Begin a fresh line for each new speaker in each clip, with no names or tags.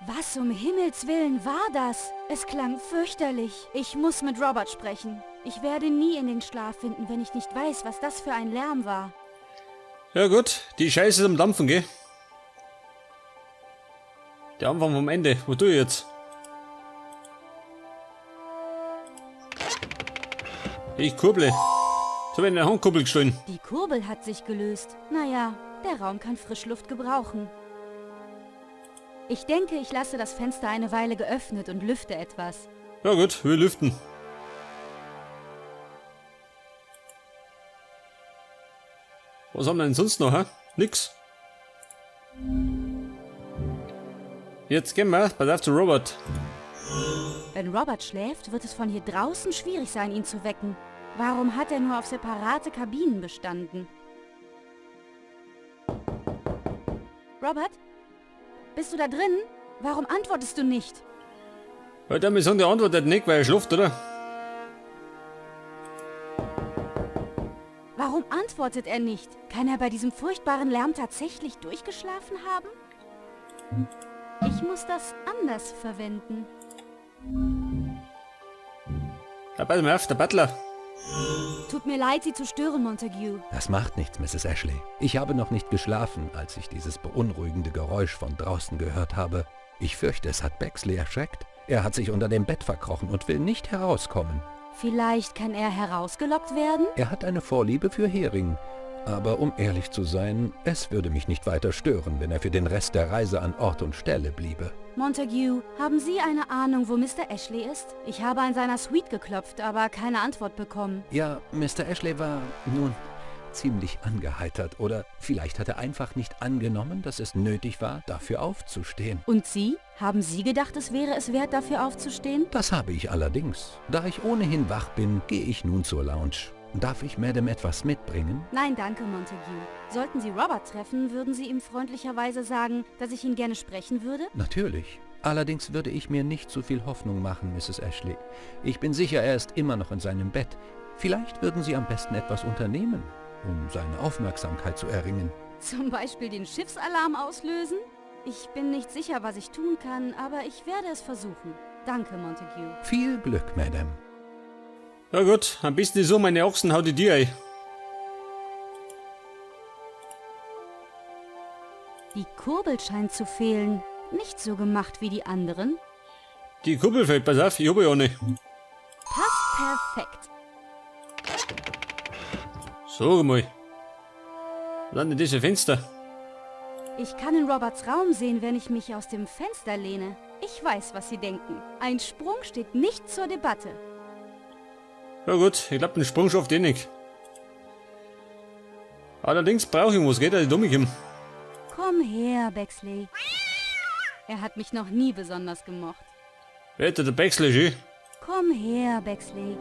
Was um Himmels Willen war das? Es klang fürchterlich. Ich muss mit Robert sprechen. Ich werde nie in den Schlaf finden, wenn ich nicht weiß, was das für ein Lärm war.
Ja gut, die Scheiße ist am Dampfen, gell? Der Anfang vom Ende. Wo tue ich jetzt? Ich kurble. Jetzt habe ich eine Handkurbel gestohlen.
Die Kurbel hat sich gelöst. Naja, der Raum kann Frischluft gebrauchen. Ich denke, ich lasse das Fenster eine Weile geöffnet und lüfte etwas.
Ja gut, wir lüften. Was haben wir denn sonst noch, hä? Nix. Jetzt gehen wir. Pass auf zu Robert.
Wenn Robert schläft, wird es von hier draußen schwierig sein, ihn zu wecken. Warum hat er nur auf separate Kabinen bestanden? Robert? Bist du da drin? Warum antwortest du nicht?
Heute haben wir sagen, der antwortet nicht, weil er schläft, oder?
Warum antwortet er nicht? Kann er bei diesem furchtbaren Lärm tatsächlich durchgeschlafen haben? Ich muss das anders verwenden.
Ja, pass mal auf, der Butler.
Tut mir leid, Sie zu stören, Montague.
Das macht nichts, Mrs. Ashley. Ich habe noch nicht geschlafen, als ich dieses beunruhigende Geräusch von draußen gehört habe. Ich fürchte, es hat Bexley erschreckt. Er hat sich unter dem Bett verkrochen und will nicht herauskommen.
Vielleicht kann er herausgelockt werden?
Er hat eine Vorliebe für Hering. Aber um ehrlich zu sein, es würde mich nicht weiter stören, wenn er für den Rest der Reise an Ort und Stelle bliebe.
Montague, haben Sie eine Ahnung, wo Mr. Ashley ist? Ich habe an seiner Suite geklopft, aber keine Antwort bekommen.
Ja, Mr. Ashley war, nun, ziemlich angeheitert oder vielleicht hat er einfach nicht angenommen, dass es nötig war, dafür aufzustehen.
Und Sie? Haben Sie gedacht, es wäre es wert, dafür aufzustehen?
Das habe ich allerdings. Da ich ohnehin wach bin, gehe ich nun zur Lounge. Darf ich Madame etwas mitbringen?
Nein, danke, Montague. Sollten Sie Robert treffen, würden Sie ihm freundlicherweise sagen, dass ich ihn gerne sprechen würde?
Natürlich. Allerdings würde ich mir nicht zu viel Hoffnung machen, Mrs. Ashley. Ich bin sicher, er ist immer noch in seinem Bett. Vielleicht würden Sie am besten etwas unternehmen, um seine Aufmerksamkeit zu erringen.
Zum Beispiel den Schiffsalarm auslösen? Ich bin nicht sicher, was ich tun kann, aber ich werde es versuchen. Danke, Montague.
Viel Glück, Madame.
Ja gut, am besten so, meine Ochsen haut die dir ein.
Die Kurbel scheint zu fehlen. Nicht so gemacht wie die anderen.
Die Kurbel fehlt, pass auf, ich hab ja eine.
Passt perfekt.
Sag mal. Lande diese Fenster.
Ich kann in Roberts Raum sehen, wenn ich mich aus dem Fenster lehne. Ich weiß, was Sie denken. Ein Sprung steht nicht zur Debatte.
Ja gut, ich glaub, den Sprung schafft eh nicht. Allerdings brauche ich was, geht, dass ich dumm komme.
Komm her, Bexley. Er hat mich noch nie besonders gemocht.
Wetter, der Bexley, schön.
Komm her, Bexley.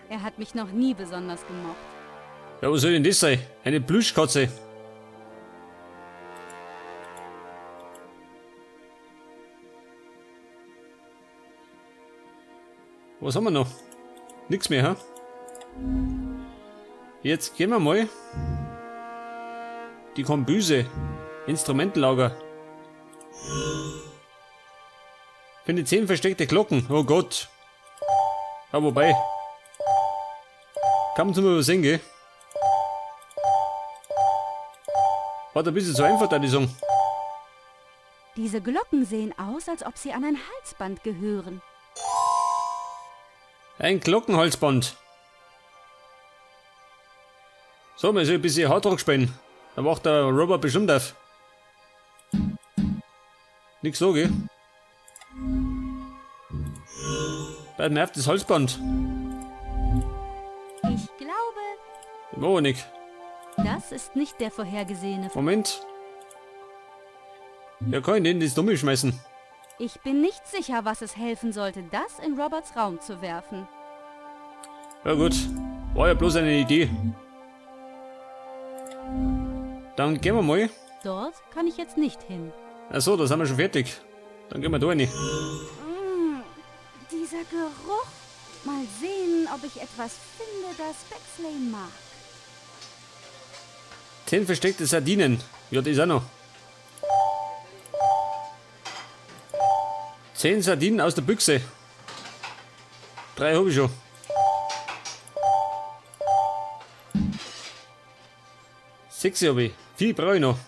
Er hat mich noch nie besonders gemocht.
Ja, was soll denn das sein? Eine Plüschkatze. Was haben wir noch? Nix mehr, ha? Jetzt gehen wir mal. Die Kombüse. Instrumentenlager. Finde 10 versteckte Glocken. Oh Gott. Ja, wobei. Kann man zum Übersehen, gell? War ein bisschen zu einfach, da die Song.
Diese Glocken sehen aus, als ob sie an ein Halsband gehören.
Ein Glockenhalsband. So, wir sollen ein bisschen Hardrock spielen. Da wacht der Robert bestimmt auf. Nix so, gell? Bei mir auf das Halsband.
Ich glaube...
War nicht.
Das ist nicht der vorhergesehene...
Moment. Ja, kann ich den das Dummy schmeißen?
Ich bin nicht sicher, was es helfen sollte, das in Roberts Raum zu werfen.
Ja gut, war ja bloß eine Idee. Dann gehen wir mal.
Dort kann ich jetzt nicht hin.
Ach so, da sind wir schon fertig. Dann gehen wir da rein.
Dieser Geruch. Mal sehen, ob ich etwas finde, das Bexley mag.
10 versteckte Sardinen. Ja, das ist auch noch. 10 Sardinen aus der Büchse. 3 habe ich schon. 6 habe ich. 4 brauche ich noch.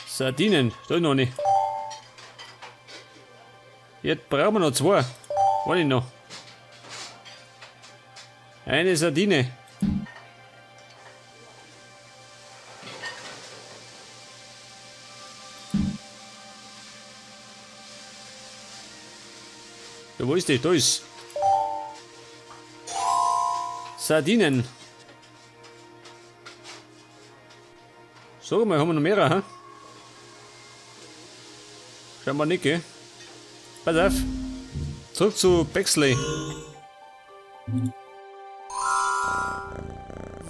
Sardinen, da noch nicht. Jetzt brauchen wir noch 2. Eine noch. Eine Sardine. Ja, wo ist die? Da ist. Sardinen. Sag mal, haben wir noch mehrere, hä? Scheinbar nicht, gell? Pass auf. Zurück zu Bexley.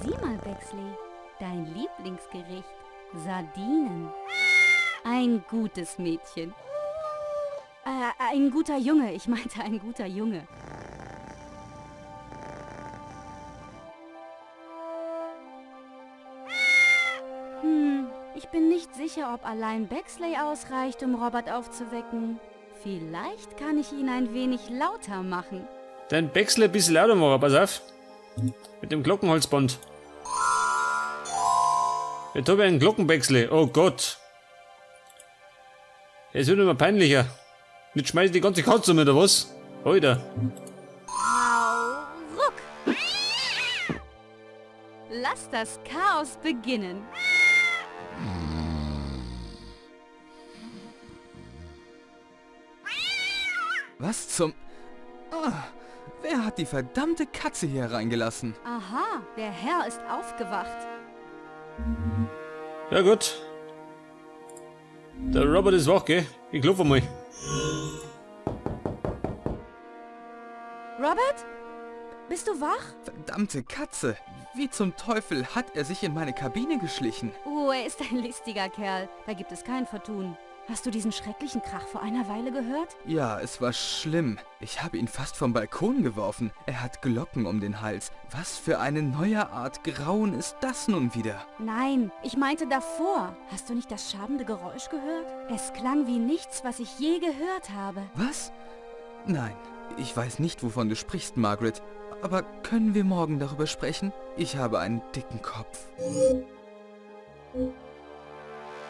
Sieh mal, Bexley. Dein Lieblingsgericht. Sardinen. Ein gutes Mädchen. Ein guter Junge. Ich meinte ein guter Junge. Ich bin nicht sicher, ob allein Bexley ausreicht, um Robert aufzuwecken. Vielleicht kann ich ihn ein wenig lauter machen.
Dein Bexley ein bisschen lauter machen, pass auf. Mit dem Glockenholzband. Jetzt hab ich einen Glockenbexley. Oh Gott. Es wird immer peinlicher. Jetzt schmeiß ich die ganze Katze um, oder was? Alter.
Hau ruck! Lass das Chaos beginnen.
Was zum... Ah, wer hat die verdammte Katze hier reingelassen?
Aha, der Herr ist aufgewacht.
Ja gut. Der Robert ist wach, gell? Ich klopfe mal.
Robert? Bist du wach?
Verdammte Katze! Wie zum Teufel hat er sich in meine Kabine geschlichen?
Oh, er ist ein listiger Kerl. Da gibt es kein Vertun. Hast du diesen schrecklichen Krach vor einer Weile gehört?
Ja, es war schlimm. Ich habe ihn fast vom Balkon geworfen. Er hat Glocken um den Hals. Was für eine neue Art Grauen ist das nun wieder?
Nein, ich meinte davor. Hast du nicht das schabende Geräusch gehört? Es klang wie nichts, was ich je gehört habe.
Was? Nein, ich weiß nicht, wovon du sprichst, Margaret. Aber können wir morgen darüber sprechen? Ich habe einen dicken Kopf.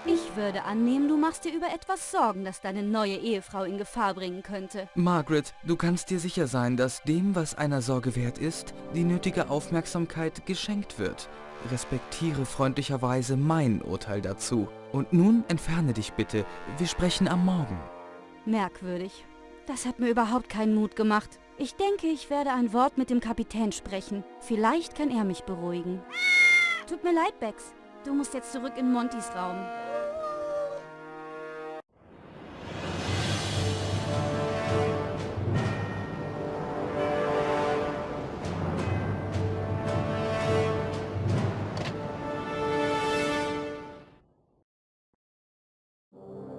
Ich würde annehmen, du machst dir über etwas Sorgen, das deine neue Ehefrau in Gefahr bringen könnte.
Margaret, du kannst dir sicher sein, dass dem, was einer Sorge wert ist, die nötige Aufmerksamkeit geschenkt wird. Respektiere freundlicherweise mein Urteil dazu. Und nun entferne dich bitte. Wir sprechen am Morgen.
Merkwürdig. Das hat mir überhaupt keinen Mut gemacht. Ich denke, ich werde ein Wort mit dem Kapitän sprechen. Vielleicht kann er mich beruhigen. Tut mir leid, Bex. Du musst jetzt zurück in Montys Raum.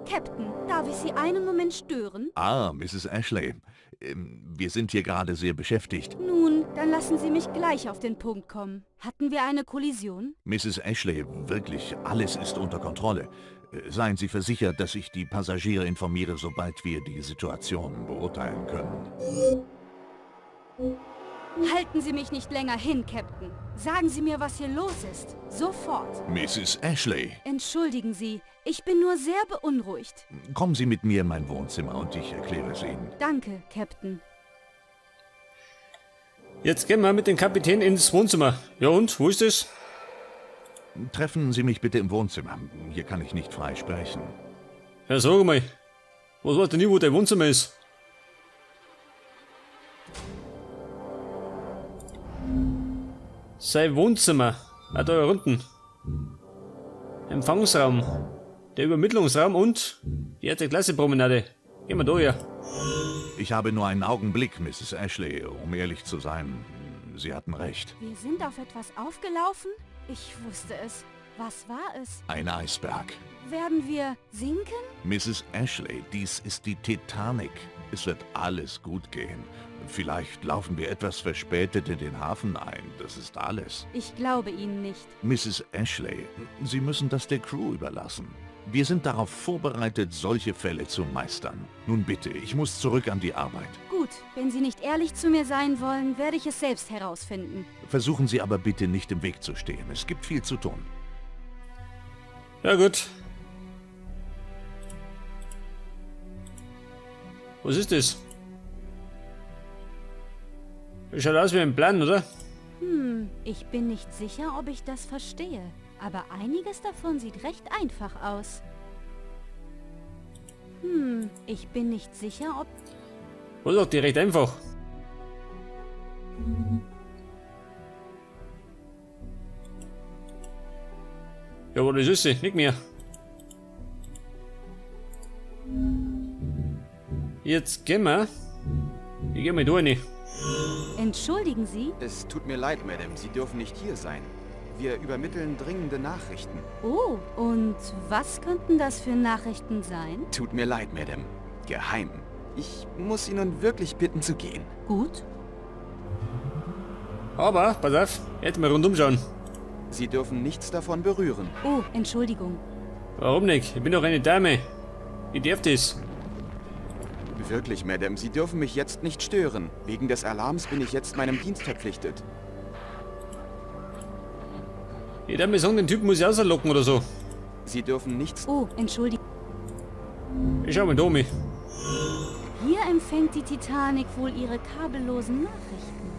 Captain, darf ich Sie einen Moment stören?
Ah, Mrs. Ashley. Wir sind hier gerade sehr beschäftigt.
Nun, dann lassen Sie mich gleich auf den Punkt kommen. Hatten wir eine Kollision?
Mrs. Ashley, wirklich, alles ist unter Kontrolle. Seien Sie versichert, dass ich die Passagiere informiere, sobald wir die Situation beurteilen können.
Halten Sie mich nicht länger hin, Captain. Sagen Sie mir, was hier los ist. Sofort.
Mrs. Ashley.
Entschuldigen Sie, ich bin nur sehr beunruhigt.
Kommen Sie mit mir in mein Wohnzimmer und ich erkläre es Ihnen.
Danke, Captain.
Jetzt gehen wir mit dem Kapitän ins Wohnzimmer. Ja und, wo ist es?
Treffen Sie mich bitte im Wohnzimmer. Hier kann ich nicht frei sprechen.
Ja, sag mal. Was weißt du nie, wo dein Wohnzimmer ist? Sein Wohnzimmer. Ah, da unten. Empfangsraum. Der Übermittlungsraum und die erste Klasse Promenade. Gehen wir da her.
Ich habe nur einen Augenblick, Mrs. Ashley, um ehrlich zu sein. Sie hatten recht.
Wir sind auf etwas aufgelaufen? Ich wusste es. Was war es?
Ein Eisberg.
Werden wir sinken?
Mrs. Ashley, dies ist die Titanic. Es wird alles gut gehen. Vielleicht laufen wir etwas verspätet in den Hafen ein. Das ist alles.
Ich glaube Ihnen nicht.
Mrs. Ashley, Sie müssen das der Crew überlassen. Wir sind darauf vorbereitet, solche Fälle zu meistern. Nun bitte, ich muss zurück an die Arbeit.
Gut, wenn Sie nicht ehrlich zu mir sein wollen, werde ich es selbst herausfinden.
Versuchen Sie aber bitte nicht im Weg zu stehen. Es gibt viel zu tun.
Ja gut. Was ist das? Schaut aus wie ein Plan, oder?
Ich bin nicht sicher, ob ich das verstehe. Aber einiges davon sieht recht einfach aus. Ich bin nicht sicher, ob...
Was auch die recht einfach. Ja, aber das ist sie, nicht mehr. Jetzt gehen wir. Ich geh mal da rein.
Entschuldigen Sie?
Es tut mir leid, Madame, Sie dürfen nicht hier sein. Wir übermitteln dringende Nachrichten.
Oh, und was könnten das für Nachrichten sein?
Tut mir leid, Madame. Geheim. Ich muss Sie nun wirklich bitten zu gehen.
Gut.
Aber, pass auf, jetzt mal rundum schauen.
Sie dürfen nichts davon berühren.
Oh, Entschuldigung.
Warum nicht? Ich bin doch eine Dame. Ich darf das.
Wirklich, Madame, Sie dürfen mich jetzt nicht stören. Wegen des Alarms bin ich jetzt meinem Dienst verpflichtet.
Ich darf mir sagen, den Typen muss ich rauslocken oder so.
Sie dürfen nichts...
Oh, Entschuldigung.
Ich schau mal da um.
Hier empfängt die Titanic wohl ihre kabellosen Nachrichten.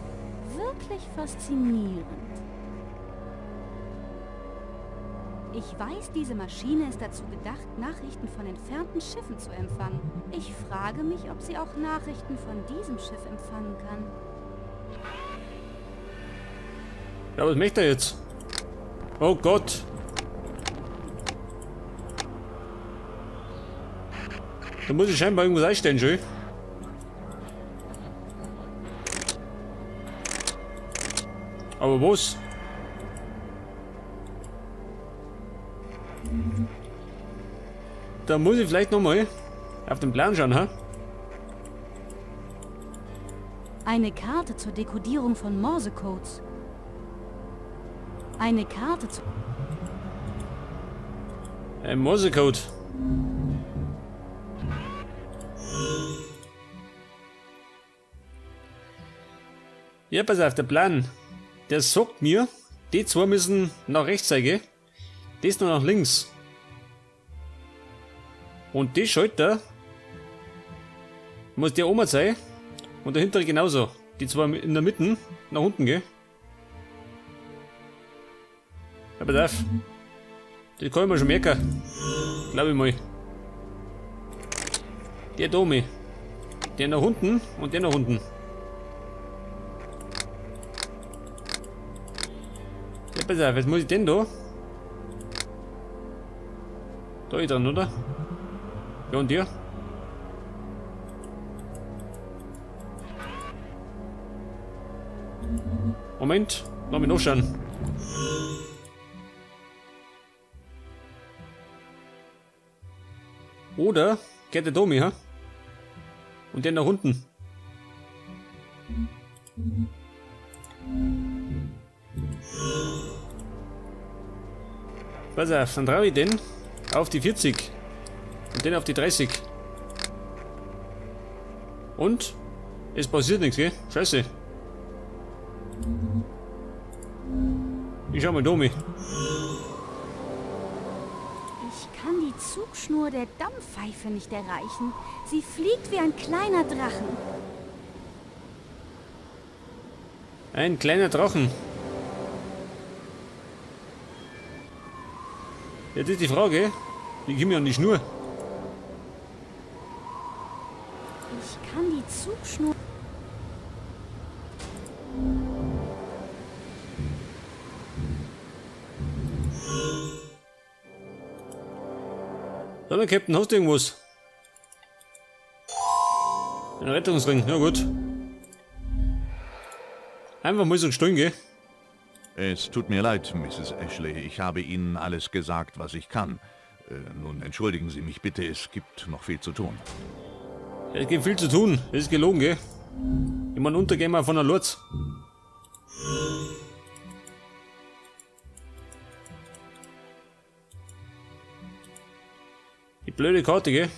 Wirklich faszinierend. Ich weiß, diese Maschine ist dazu gedacht, Nachrichten von entfernten Schiffen zu empfangen. Ich frage mich, ob sie auch Nachrichten von diesem Schiff empfangen kann.
Ja, was möchte er jetzt? Oh Gott! Da muss ich scheinbar irgendwas einstellen, schön. Aber was? Da muss ich vielleicht nochmal auf den Plan schauen, ha?
Eine Karte zur Dekodierung von Morsecodes. Eine Karte zu...
Ein Morsecode. Ja, pass auf, der Plan. Der sagt mir, die zwei müssen nach rechts sein, gell? Das noch nach links. Und die Schalter muss der oben sein. Und der hintere genauso. Die zwei in der Mitte nach unten, gell? Ja, pass auf. Das kann ich mir schon merken. Glaub ich mal. Der da oben. Der nach unten und der nach unten. Ja, pass auf, jetzt muss ich den da. Da ist dran, oder? Ja, und der? Moment, lass mich nachschauen. Oder geht der Domi, ha? Und der nach unten. Pass auf, dann trau ich den auf die 40. Und den auf die 30. Und? Es passiert nichts, gell? Scheiße. Ich schau mal Domi.
Ich kann die Zugschnur der Dampfpfeife nicht erreichen. Sie fliegt wie ein kleiner Drachen.
Ein kleiner Drachen. Jetzt ist die Frage, wie komme ich an die Schnur?
Ich kann die Zugschnur...
Sag mal, Captain, hast du irgendwas? Ein Rettungsring, ja gut. Einfach mal so gestohlen, gell?
Es tut mir leid, Mrs. Ashley. Ich habe Ihnen alles gesagt, was ich kann. Nun entschuldigen Sie mich bitte, es gibt noch viel zu tun.
Es gibt viel zu tun. Das ist gelogen, gell? Ich mein, untergehen wir von der Lurz. Die blöde Karte, gell?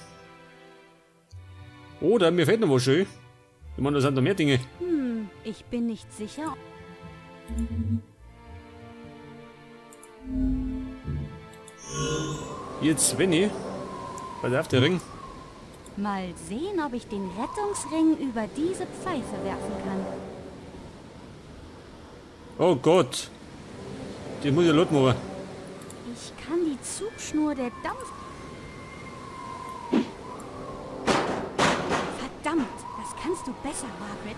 Oder mir fehlt noch was schön. Ich meine, da sind da mehr Dinge.
Ich bin nicht sicher.
Jetzt, wenn ich. Pass auf, der Ring.
Mal sehen, ob ich den Rettungsring über diese Pfeife werfen kann.
Oh Gott. Die muss ich laut machen.
Ich kann die Zugschnur der Dampf... Verdammt, das kannst du besser, Margaret.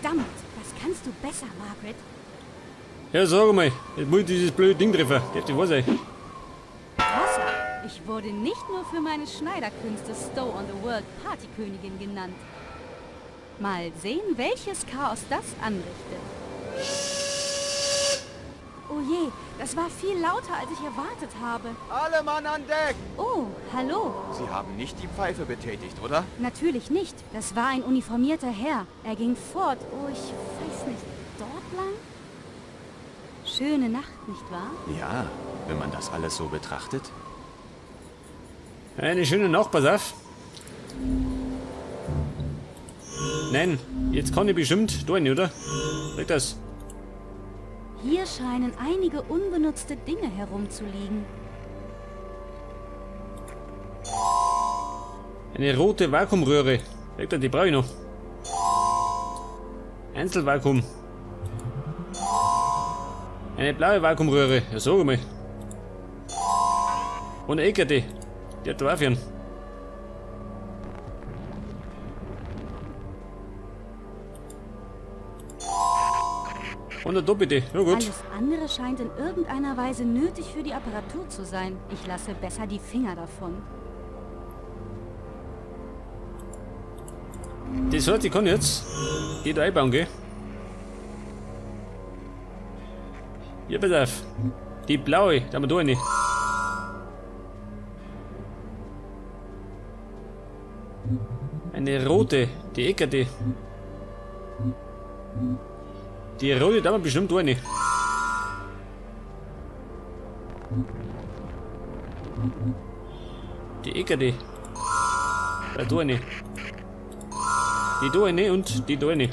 Verdammt, das kannst du besser, Margaret.
Ja, sag mal, jetzt muss ich dieses blöde Ding treffen. Darf die wahr sein?
Wasser. Ich wurde nicht nur für meine Schneiderkünste Stow on the World Partykönigin genannt. Mal sehen, welches Chaos das anrichtet. Oh je, das war viel lauter, als ich erwartet habe.
Alle Mann an Deck!
Oh, hallo.
Sie haben nicht die Pfeife betätigt, oder?
Natürlich nicht. Das war ein uniformierter Herr. Er ging fort. Oh, ich weiß nicht. Dort lang? Schöne Nacht, nicht wahr?
Ja, wenn man das alles so betrachtet.
Eine schöne Nacht, pass auf. Nein, jetzt kann ich bestimmt da rein, oder? Sag das.
Hier scheinen einige unbenutzte Dinge herumzuliegen.
Eine rote Vakuumröhre. Sag das, die brauche ich noch. Einzelvakuum. Eine blaue Vakuumröhre. Ja, sag mal. Und eine Eckerte. Die hat da auch fern. Und eine doppelte. Ja gut.
Alles andere scheint in irgendeiner Weise nötig für die Apparatur zu sein. Ich lasse besser die Finger davon.
Das heißt, ich kann jetzt die da einbauen, gell? Ja, pass auf. Die blaue, da haben wir da eine. Eine rote, die Eckerte. Die rote, da haben wir bestimmt eine. Die Eckerte. Da, da eine. Die da eine und die da eine.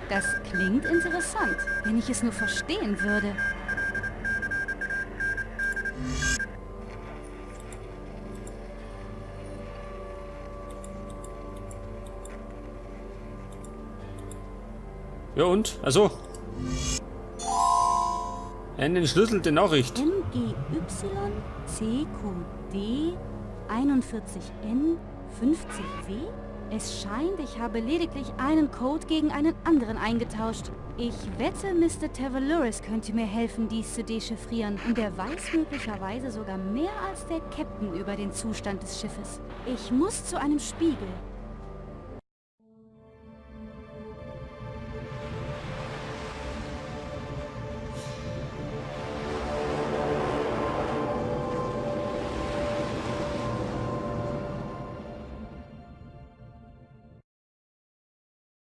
Das klingt interessant, wenn ich es nur verstehen würde.
Ja und? Also. Eine entschlüsselte Nachricht.
MGY CQD 41N 50W? Es scheint, ich habe lediglich einen Code gegen einen anderen eingetauscht. Ich wette, Mr. Tavaluris könnte mir helfen, dies zu dechiffrieren. Und er weiß möglicherweise sogar mehr als der Captain über den Zustand des Schiffes. Ich muss zu einem Spiegel.